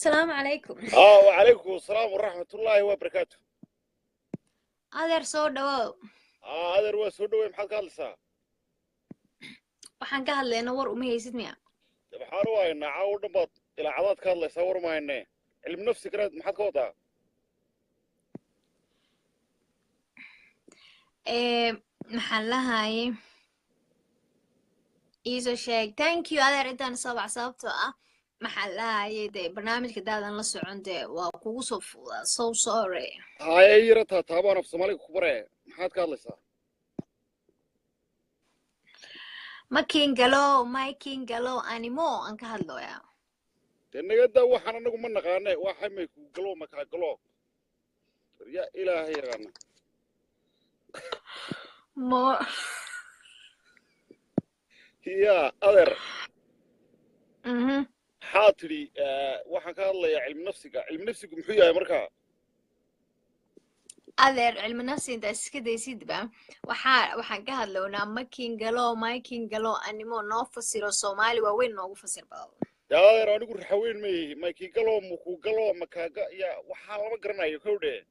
Salaamu calaykum. Wacalaykum asalaam waraxmatullaahi wabarakaatu. Adeer, soo dhawow. Adeer, waa soo dhawey. Maxaad ka hadlaysaa? Waxaan ka hadlaynaa war uma haysid miya? Maxaan u haynaa? Caawo dhan baad ilaacadaad ka hadlaysaa, war uma haynee. Cilmi nafsi kale maxaad ka wadaa? Maxaan lahaayay, iisoo sheeg. Thank you, adeer, intaan soo bax, sababtoo ah maxaan lahayay, dee barnaamijka daadan la socon, dee waa kugu soo fuudaa. So sorry. Haye, yara taataabaan af Soomaaliga ku bare. Maxaad ka hadlaysaa? Makin galo, makin galo animo aan ka hadlooyaa. Dee nagadaa, waxaan anagu ma naqaane. Waxay may ku galo makaa galo, ya Ilaahay yaqaana. Mo Ya adeer. Maxaa tidhi? Waxaan ka hadlayaa cilmi nafsiga. Cilmi nafsigu muxuu yahay markaa? Adeer, cilmi nafsi intaa iska daysidba, waxaan ka hadlownaa makin galo, makin galo animo. Noo fasiro, Soomaali waaweyn noogu fasir badan. Dee adeer, anigu raxaweyn ma yihi. Maykii galo, makuu galo, makaaga ya, waxaa lama garanayo kowdhe.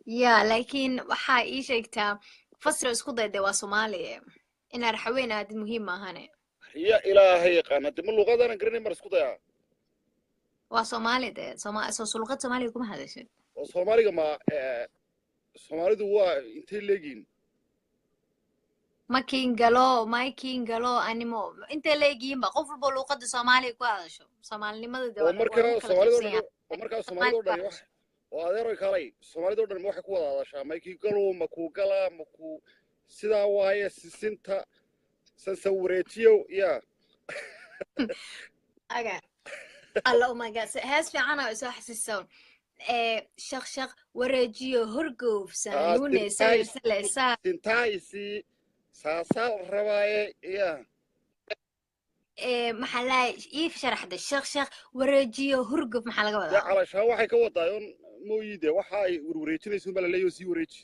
Ya, laakiin waxaa ii sheegtaa, fasiro, isku day dee, waa Soomaaliya. Inaa raxaweyn aadid muhiim maahane. Ya Ilaahay yaqaana, dee ma luuqadaanan garanay mar isku dayaa. Waa Soomaali dee, soo luqad Soomaaliga kuma hadashid. Oo Soomaaliga ma Soomaalidu waa intay leegiin? Makin galo, makin galo animo intay leegihiinba, qof walba luuqada Soomaaliga ku hadasho, Soomaalinimada dee oo waa markaa lagu kala Soomaalida oo qaybsan dhan yahay. Oo markaa Soomaalida oo dhani wax oo adeeroy kaalay, Soomaalida oo dhan waxay ku wada hadashaa maykii galo, makuu galaa, makuu sidaa waaye, sisinta sansa wareejiyow ya. Aga alla, oh my God, hees fiican oo isoo xasuuso, shaq shaq wareejiyo horgoof saanuune sintaay salesaa. Sintaaysi saasaa la rabaaye ya. Maxaa lahay, ii sharaxda, shaq shaq wareejiyo hurgoof maxaa laga Dee wadaa? Calashaan waxay ka wadaayoon mooyide, waxa ay warwareejinaysa unbaa laleeyaho, sii wareeji.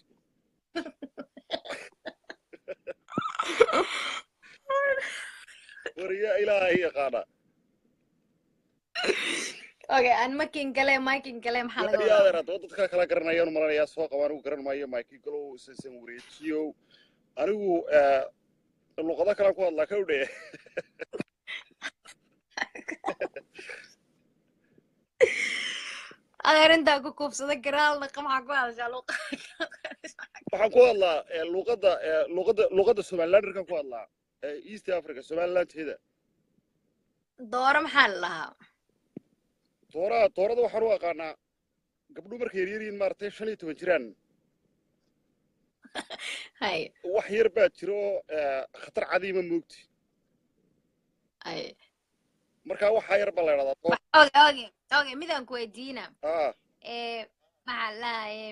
Wariya Ilaahay yaqaana. Okay, aan makin gale, makin gale maxaa laga Ya wadaa? Adeer, haddaba dadka kala garanayaan malanayaa, soo qaba. Anigu garan maayo maykii galow sansan wareejiyow. Anigu luqado kalaan ku hadlaa kawdhe. Adeer, intaa ku kuubsada garaalna, maxaa ku hadashaa luuqa? Waxaan ku hadlaa luqadda luqadda Somalilanderkan ku hadlaa, East Africa Somalilandteeda. Dooro maxaa la lahaa? Dooraa, doorada waxaan u aqaanaa gabdhu markay yaryar yihiin, maaragtay, 15 jiraan. Hay. Wax yar baa jira oo khatar cadiima moogti. Ay. Marka waxaa yar baa la idhahdaa door. Okay, midaan ku weydiina. Maxaa la lahaye,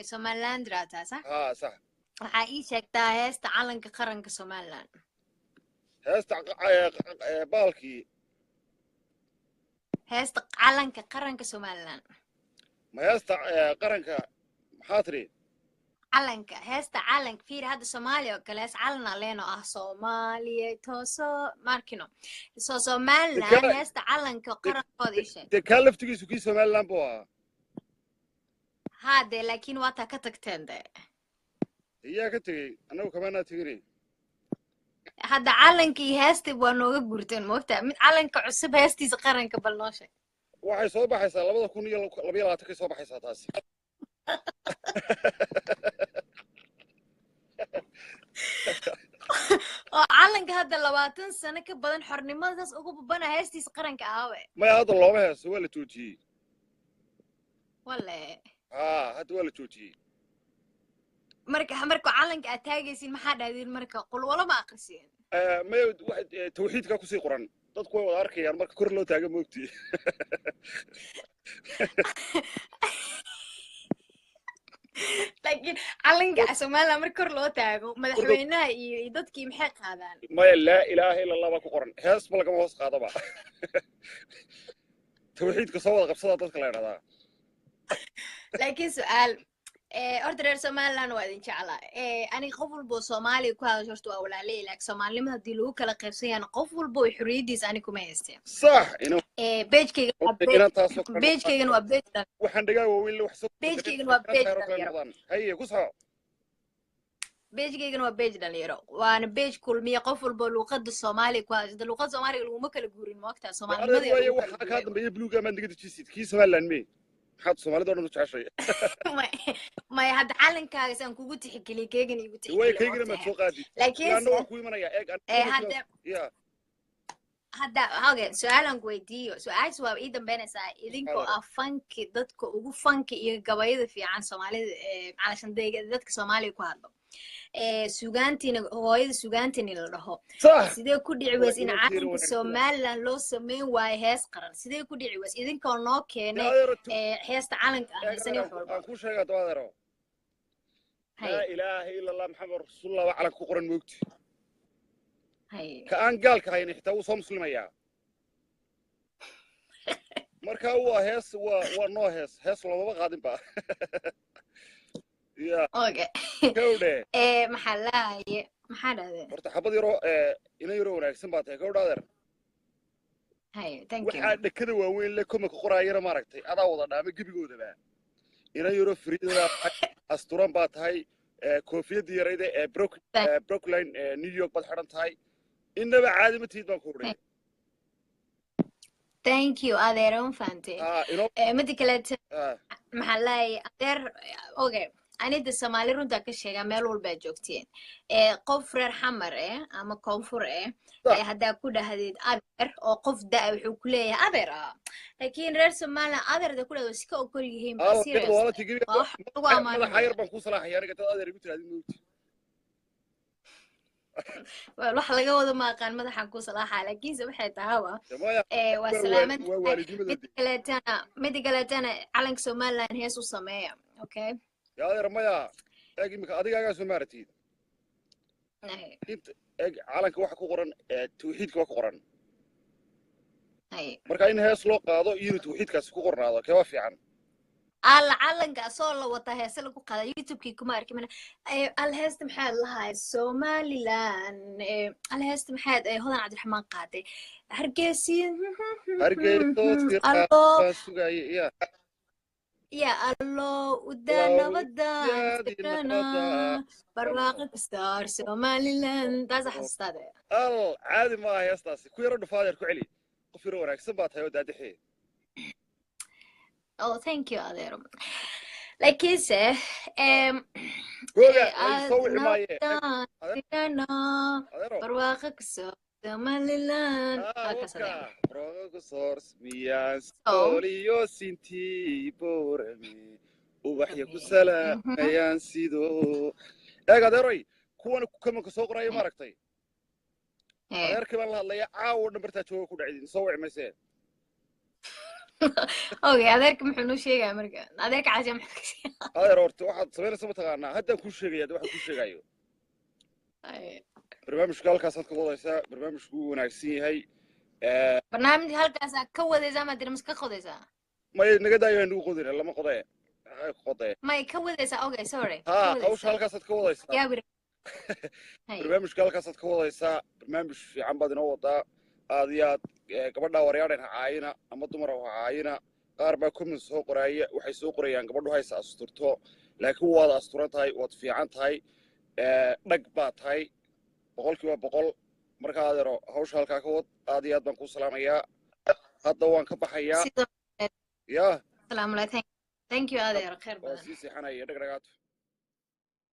Somaliland raataa, sax? Haa, sax. Waxaa ii sheegtaa heesta calanka qaranka Somaliland. Heesta baalkii? Heesta calanka qaranka Somaliland. Ma heesta qaranka maxaa tidhi? Calanka, heesta calanka. Fiiri, hadda Soomaaliya oo kale hees calan leen oo ah Soomaaliya tooso markino soo dee Somaliland kaa heesta calanka qarankooda ii sheeg. Dee kaa laftigiisu kii Somaliland buu ahaa. Haa dee, laakiin waa taa ka tagteen dee. Iyaa ka tegey? Annagu kamaanaa tegine. Hadda calanka iyo heesta waa nooga guurteen, moogtaa? Mid calanka cusub heestiisa qaranka bal noo sheeg. Waxay soo baxaysaa 2022-kay soo baxaysaa taasi. Oo calanka hadda 20 sano ka badan xornimadaas ugu babana, heestiisa qaranka aawe? Maya, hadda looma heeso, waa la joojiyey. Wale. Haa, hadda waa la joojiyey. Marka calanka aad taagaysiin maxaa dhahdeen? Marka qulwalo ma aqrisiin? Maya, tawxiidkaa kusii qoran, dadku way wada arkayaan marka kor loo taaga, moogti. Laakiin calanka Somaliland marka kor loo taago, madaxweynaha iyo dadkii maxay qaadaan? Maya, laa ilaaha ila Allah baa ku qoran, hees ba lagama hoos qaadaba. Tawxiidka soo wada qabsada dadka la idhahdaa. Laakiin su'aal, Horta reer Somaliland waa idin jeclaa. Aniga qof walba oo Soomaaliya ku hadasho horta waa walaaley, laakiin Soomaalinimada haddii lagu kala qaybsan yahana qof walba oo xorriyaddiisa ani kuma haysteen. Sax ina. Page-kayga waa page, Inantaasoo kale page-kaygana waa page waxaan dhagaa waaweyn wax soo page-kaygana waa page inantaasoo kale dhalinyaro. Noqdaan haye ku soco. Page-kaygana waa page dhalinyaro, waana page kulmiya qof walba oo luuqadda Soomaaliya ku hadasho. Luuqadda Soomaaliga laguma kala guurin, moogtaa? Adeer Soomaalinimada waaye lagu kala waxaa kaa guuray. Dambeeya buluuga maad naga dejisid kii Somaliland me, maxaad Soomaalida o dhan u jeceshay? Maya, hadda calankaaga saan kugu tixgeliyey, keygana igu Waaye tixgeliya, kaygana maad moogtahay? Soo qaadid. Laakiinse Anna waan ku imanaya, eeg. Hadda ya hadda okay, su-aalan ku weydiiyo, su-aasha waa ii dambeynaysaa. Idinkoo ah fanki, dadka ugu fanki iyo gabayada fiican Soomaalida, calashan dadka Soomaaliya ku hadlo, sugaantiina hooyada sugaantiina la dhaho, sax sidee ku dhici weys in Waa inantiina calanka wanaagsan. Somaliland loo sameyn waayo hees qaran? Sidee ku dhici weys idinkoo noo keenay Adeero heesta calanka aan eeg haysanay adeero wax walba? Aan kuu sheega haddaba, adeero. Hay. Laa ilaaha ila Allah Maxamed rasuulullah waa calanka ku qoran, moogti? Hay. Ka aan gaalka haynin xitaa wuu soo muslimayaa. Marka waa hees, waa noo hees, hees loomaba qaadin ba ya. Okay. Kowdhe. Maxaa laaye, maxaa dhahdeen? Horta xabad yaroo ina yaroo wanaagsan baa tahay, kowdha adeer. Hay, thank you. Waxaa dhekada waaweyn le komaka qoraayana maaragtay adaa wada dhaama gebigoodaba. Ina yaroo fariidada asturan baa tahay, koofiyadii yarayda ee Brooklyn, New York baad xidhan tahay. Innaba caadi ma tihid baan ku udhay. Thank you adeer, on fahantay. Ah, inoo Mida kaleete, ah maxaa laayay adeer? Okay, anida Soomaali runtaa ka sheegaa, meel walbaa joogteen, qof reer Xamar ama koonfur haddaa ku dhahdid adeer oo qof da' wuxuu ku leeyahay adeer ah, laakiin reer Somaliland adeerda ku dhahdo iska ogol yihiin ba. Ah serious waalati gebi waa wax lagu madaxa ammaanaya. Yar baan ku salaaxaya aniga dad adeer igu tiraadid, moogti? Wax laga wada ma aqaan madaxaan ku salaaxaa, laakiinse waxay tahaba Dee maya waa waa salaaman waa tahay. Waalidnimadoodii. Mida kaleetana calanka Somaliland hees u sameeya, okay? Ya adeer, maya, eeg imika adigaagaa soo maaratid. Hay. Inta eeg, calanka waxa ku qoran tawxiidka waa ku qoran. Hay. Marka in hees loo qaado iyo inuu tawxiidkaasi ku qornaado, keeba fiican? Alla calanka asoo la wata heese lagu qaada YouTube-kii kuma arki mana. Al heesta maxaad lahaay Somaliland, al heesta maxaad Hodan Cabdiraxmaan qaaday, Hargeysi. Hargeyso. Allo. Baan sugaye ya. Ya allo udaa Allow nabadan yaadi sirana nabada barwaaqo kastaar Somaliland, taasa xasuustaade. Al caadi ma aha heestaasi, ku yaro dhufaadeer, ku celi. Qof yaro wanaagsan baa tahay oo daadixi. Oh, thank you adeero, laakiinse Googa aad soo wici maaye. Nabadan Adeer sirana adeero barwaaqo kasoo Somaliland Ah, halkaas waka adeero. Barwaaqo ku soors miyaan So sooliyo sintii Boorame ubaxya ku salaamayaan sido. Eeg adeeroy, kuwan kamanka soo qoraya maaragtay, adeerkii baan la hadlaya caawa dhan bartaa jooga ku dhacdin, soo wici maysee. Okay, adeerka muxuu noo sheegaya marka? Adeerka casha muxuu ka sheegaya? Adeer, horta waxaad samaynaysa mataqaanaa, haddaan kuu sheegaya, hadda waxaan kuu sheegayo. Barnaamijka halkaasaad ka wadaysaa, barnaamijku wuu wanaagsan yahay. Barnaamijka halkaasaa ka wadaysaa ma dira mise ka qodaysaa? May, naga daayo, nagu qodina, lama qodee qodee. May, ka wadaysaa. Okay, sorry, ka Ha, hawsha wadaysaa. Halkaasaad ka wadaysaa. Yaa wir hay. Barnaamijka halkaasaad ka wadaysaa, barnaamij fiican baad inoo wadaa aad iyo aad. Gabadha waryaadhan ha caayina ama dumar ha caayina. Qaar baa comment soo qoraaya, waxay soo qorayaan gabadhu haysa asturto, laakiin waad asturan tahay, waad fiican tahay, dhag baa tahay 100%. Marka adeero, hawsha halkaa ka wad. Aad iyo aad baan kuu salaamayaa, hadda waan ka baxayaa. Sidoo Ya. salaamu alaykum, thank you adeer, khayr Waa badan. Sii seexanaya dhag dhagaato.